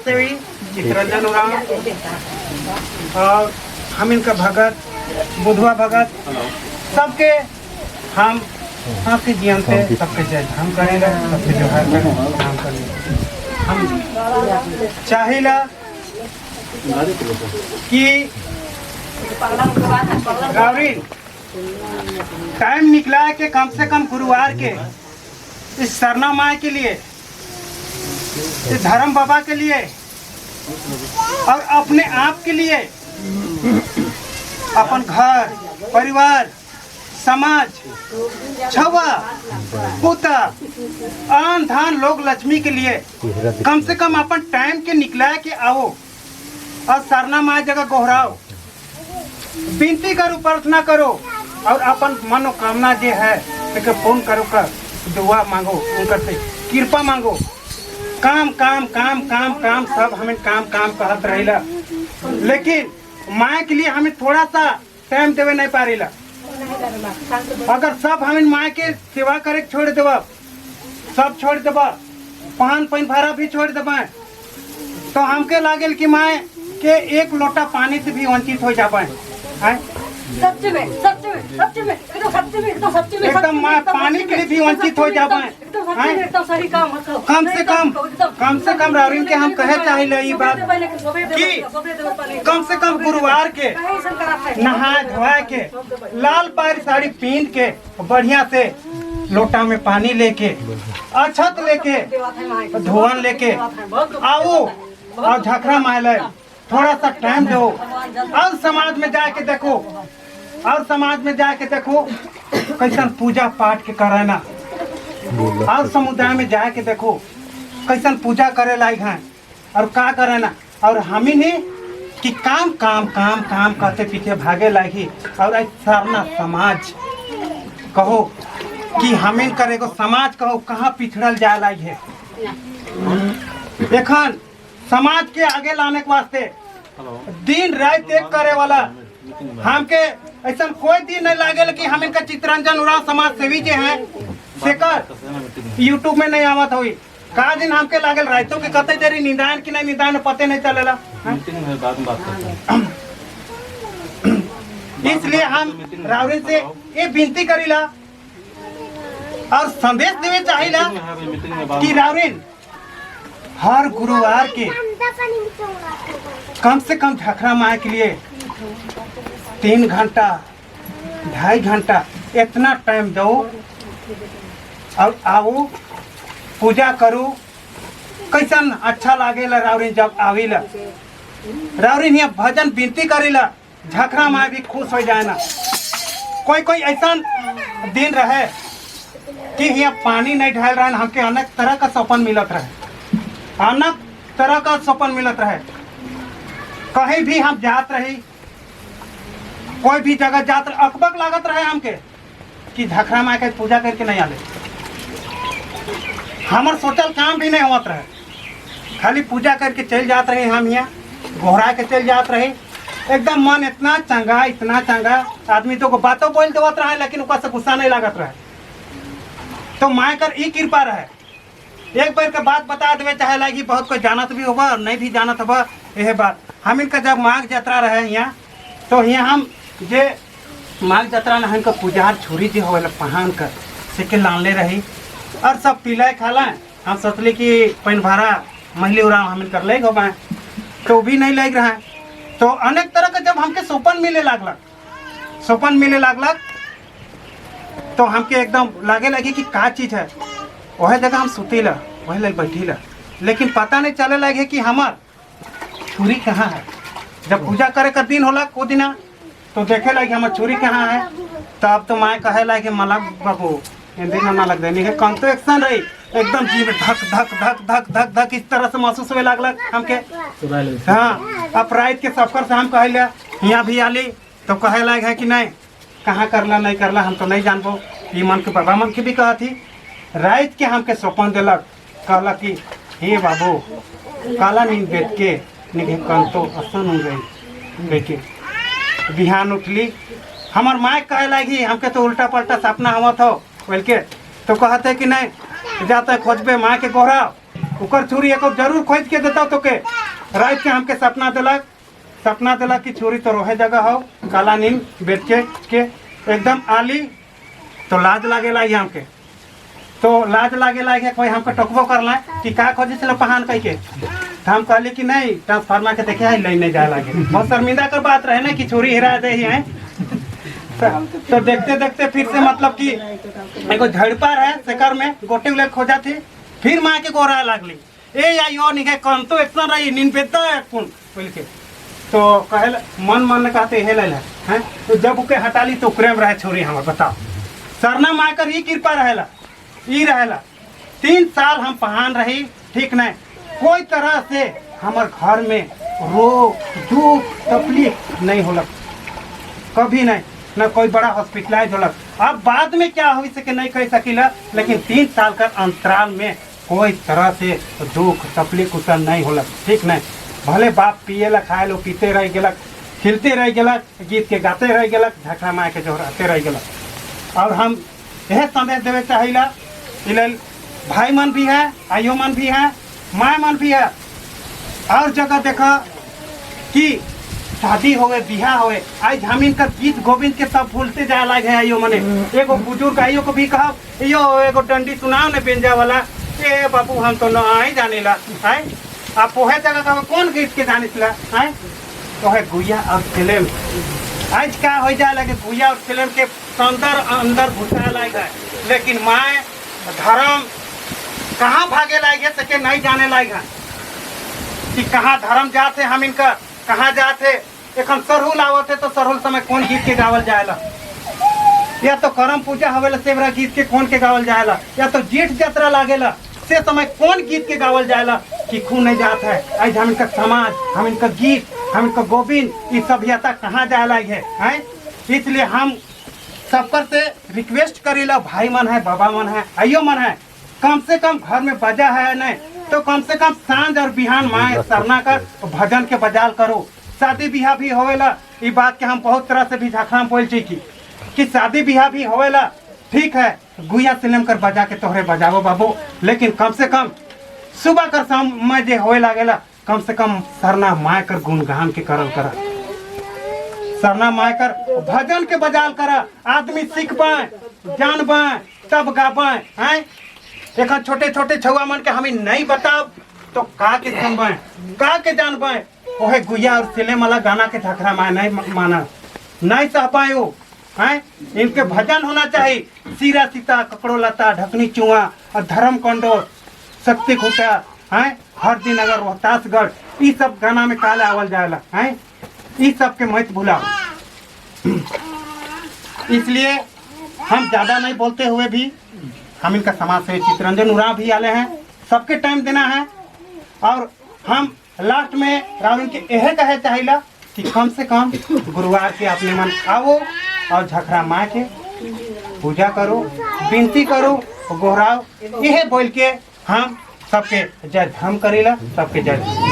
सेवी चित्रंजन उरांव और हम इनका भगत बुधवा भगत सबके हम आपके जीवन से सबके जय हम करेंगे, सबके जोहार करेंगे, हम करेंगे। हम चाहिला कि रावरी टाइम निकला के कम से कम गुरुवार के इस सरना माँ के लिए, इस धर्म बाबा के लिए और अपने आप के लिए, अपन घर परिवार समाज छवा पुता आन धान लोग लक्ष्मी के लिए कम से कम अपन टाइम के निकला के आओ और सरना माँ जगह गोहराओ, विनती करो, प्रार्थना करो और अपन मनोकामना जो है तो फोन करो कर दुआ मांगो, उनकर से कृपा मांगो। काम काम काम काम काम सब हमें काम काम कहत रहिला, लेकिन माँ के लिए हमें थोड़ा सा टाइम देवे नहीं पारेला। अगर सब हमें माँ के सेवा करे के छोड़ देवा, सब छोड़ देवा, पान पैन भाड़ा भी छोड़ देवा, तो हमके लागेल कि माँ के एक लोटा पानी से भी वंचित हो जाबे हैं। सच में, सच में, सच में, एकदम सच में, एकदम सच में। एकदम माँ पानी के लिए भी वंचित हो जाबे। एकदम सच में, एकदम सही काम मत करो। कम से कम रावरिन के हम कहे चाहिए ये बात कि कम से कम गुरुवार के नहा धोआ के लाल पारी साड़ी पहन के बढ़िया से लोटा में पानी लेके, अक्षत लेके, धोवन लेके आओ और झखरा माले थोड़ा सा टाइम दो और समाज में जाके देखो, और समाज में जाके देखो कैसन पूजा पाठ के कराना, और समुदाय में जाके देखो कैसन पूजा करे लायक हैं और का कराना। और हम ही नहीं कि काम काम काम काम कहते पीछे भागे लागी और आज सरना समाज कहो कि हमीन करे को समाज कहो कहाँ पिछड़ल जाए लागी है। एखन समाज के आगे लाने के वास्ते दिन रात एक करे वाला हमके ऐसा कोई दिन नहीं लागेल कि हम इनका चित्रंजन उरांव समाज सेवी जे हैं सेकर यूट्यूब में नहीं आवत हुई। का दिन हमके लागेल रातों के कते देरी निंदायन कि नहीं निंदायन पते नहीं चलेला, हाँ? मीटिंग में बाद में बात करते हैं। इसलिए हम रावरी से ये विनती करीला और संदेश देवे चाहिला मीटिंग में है भाई, मीटिंग में बाद कि में। रावरिन हर गुरुवार के कम से कम झखरा माए के लिए 3 घंटा 2.5 घंटा इतना टाइम दो और आओ पूजा करो। कैसन अच्छा लागेला रावरिन जब आवेला, रावरिन यहाँ भजन विनती करेला, झखरा माए भी खुश हो जाए ना। कोई कोई ऐसा दिन रहे कि यहाँ पानी नहीं ढाल रहा है, हमके अनेक तरह का सपन मिलत रहे, अनेक तरह का सपन मिलत रहे। कहीं भी हम जात रही, कोई भी जगह जात रहे, अकबक लागत रहे हमके कि झखरा माँ के पूजा करके नहीं आले। हमार सोचल काम भी नहीं होत रहे, खाली पूजा करके चल जात रहे, हम यहाँ गोहरा के चल जात रहे। एकदम मन इतना चंगा, इतना चंगा, आदमी तो को बातों बोल देवत रहे लेकिन ओकरा से गुस्सा नहीं लागत रहे। तो माँ कर ई कृपा रहे। एक बार के बात बता देवे चाहे लगी, बहुत कोई जानत भी होगा और नहीं भी जानत होगा यह बात। हम इनका जब माघ यात्रा रहे यहाँ तो यहाँ हम जे माघ यात्रा में हमका पुजार छुरी जे होवेला पहन कर सेके लानले रही और सब पीला खाला। हम सोचली कि पैन भारा महली उड़ा हम कर ले हो तो भी नहीं लग रहा है। तो अनेक तरह के जब हमके सोपन मिले लागलक, सोपन मिले लागलक तो हमके एकदम लागे लगी कि का चीज है। वह जगह हम सुतीला, वह लग बैठीला, लेकिन पता नहीं चले लगे कि हमार छुरी कहाँ है। जब पूजा करे का दिन होला को दिना तो देखे लगे हमार छुरी कहाँ है। तब तो माँ कहे लगे मलक बाबू हिंदी में ना लग देनी है कम तो एक्शन रही, एकदम जी में धक धक धक धक धक धक इस तरह से महसूस हुए लागलक हमके। हाँ, अब रात के सफर से हम कहले यहाँ भी आली तो कहे लायक है कि नहीं कहाँ करला नहीं करला हम तो नहीं जानबो। ई मन के बाबा मन के भी कहा थी। रात के हमके सपन दिलक, कहला कि हे बाबू काला नींद बैठ के निके कंतो असन हो गई बेटे। बिहान उठली, हमार माँ कहे लगी हमके तो उल्टा पल्टा सपना आवत हो बोल के, तो कहते कि नहीं जाते खोजबे माँ के गोहरा। ओकर छुरी एक जरूर खोज के देता तोके। रात के हमके सपना दिलक, सपना दिलक कि छुरी तो रोहे जगह हो, काला नीम बेच के एकदम आली। तो लाज लागे ला हमके, तो लाज लागे लागे कोई हमके टोकबो करला कि का खोजे छल पहान कह के। तो हम कहली कि नहीं, ट्रांसफार्मर के देखे लाइन नहीं जाए लागे। बहुत शर्मिंदा कर बात रहे ना कि छुरी हिरा दे ही है। तो देखते देखते फिर से मतलब कि एगो झड़पा रहे सेकर में गोटे उले खोजा थी, फिर माँ के गोरा लागली ए आई ओ निके कम तो एक्शन रही नींद बेता है कौन बोल के। तो कहे मन मन ने कहते हे ले हैं। तो जब ओके हटाली तो ओकरे में रहे छुरी हमर। बताओ, सरना माँ कर ई कृपा रहेला, ई रहेला। 3 साल हम पहान रही, ठीक नहीं, कोई तरह से हमार घर में रोग दुख तकलीफ नहीं होलक, कभी नहीं, न कोई बड़ा हॉस्पिटलाइज होलक। अब बाद में क्या हो सके नहीं कह सकीला, लेकिन 3 साल का अंतराल में कोई तरह से दुख तकलीफ उतना नहीं होलक, ठीक नहीं। भले बाप पिए ला खाए लो पीते रह गेलक, खिलते रह गेलक, गीत के गाते रह गेलक, झखरा माय के जोहराते रह गेलक। और हम यह संदेश देवे चाहिला इले भाई मन भी है, आइयो मन भी है, माय मन भी है। और जगह देखा कि शादी होवे, बियाह होवे, आज हम इनका गीत गोविंद के सब भूलते जाए लागे है। आइयो मने एगो बुजुर्ग आइयो को भी कहा, यो एगो डंडी सुनाओ ने बेंजा वाला, ए बाबू हम तो न आई जानेला आए। आप ओहे जगह का कौन गीत के जानिसला आए? तो है गुइया और फिल्म। आज का हो जाए लगे गुइया और फिल्म के अंदर अंदर घुसा लागे है, लेकिन माए धर्म कहाँ भागे लागे सके नहीं जाने लागे है कि कहाँ धर्म जाते, हम इनका कहाँ जाते। एखन सरहुल आवत है तो सरहुल समय कौन गीत के गावल जाएला, या तो करम पूजा हवेला सेवरा गीत के कौन के गावल जाएला, या तो जेठ जतरा लागेला से समय कौन गीत के गावल जाएला कि खून नहीं जात है। आज हम इनका समाज, हम इनका गीत, हम इनका गोविंद, ये सभ्यता कहाँ जाए है हैं? इसलिए हम सबकर से रिक्वेस्ट करीला, भाई मन है, बाबा मन है, आइयो मन है, कम से कम घर में बजा है नहीं तो कम से कम सांझ और बिहान माए सरना कर भजन के बजाल करो। शादी बियाह भी होवेला, ये बात के हम बहुत तरह से भी झाखड़ा बोल छी कि शादी बियाह भी होवेला, ठीक है, गुया सिलम कर बजा के तोहरे बजावो बाबू, लेकिन कम से कम सुबह कर शाम में जे होए लागेला कम से कम सरना माए कर गुणगान के करल करा, सरना माए कर भजन के बजाल करा, आदमी सीख पाए, जान पाए, तब गा पाए हैं। एखन छोटे छोटे छुआ मन के हमें नहीं बताब तो का के सुन पाए, का के जान पाए। ओहे गुया और सिले वाला गाना के झखरा माए नहीं माना, नहीं सह पाए वो हैं। इनके भजन होना चाहिए, सीरा सीता ककड़ो लता ढकनी चुआ और धर्म कंडो शक्ति खूटा हैं, हर दिन अगर रोहतासगढ़, ये सब गाना में काले आवल जाएला हैं, ये सब के मत भुलाओ। इसलिए हम ज़्यादा नहीं बोलते हुए भी हम इनका समाज से चित्रंजन उरांव भी आले हैं, सबके टाइम देना है। और हम लास्ट में राहुल के यह कहे चाहिला कि कम से कम गुरुवार के अपने मन आओ और झखरा माँ के पूजा करो, विनती करो, गोहराओ। यह बोल के हम सबके जय धर्म करेला, सबके जय।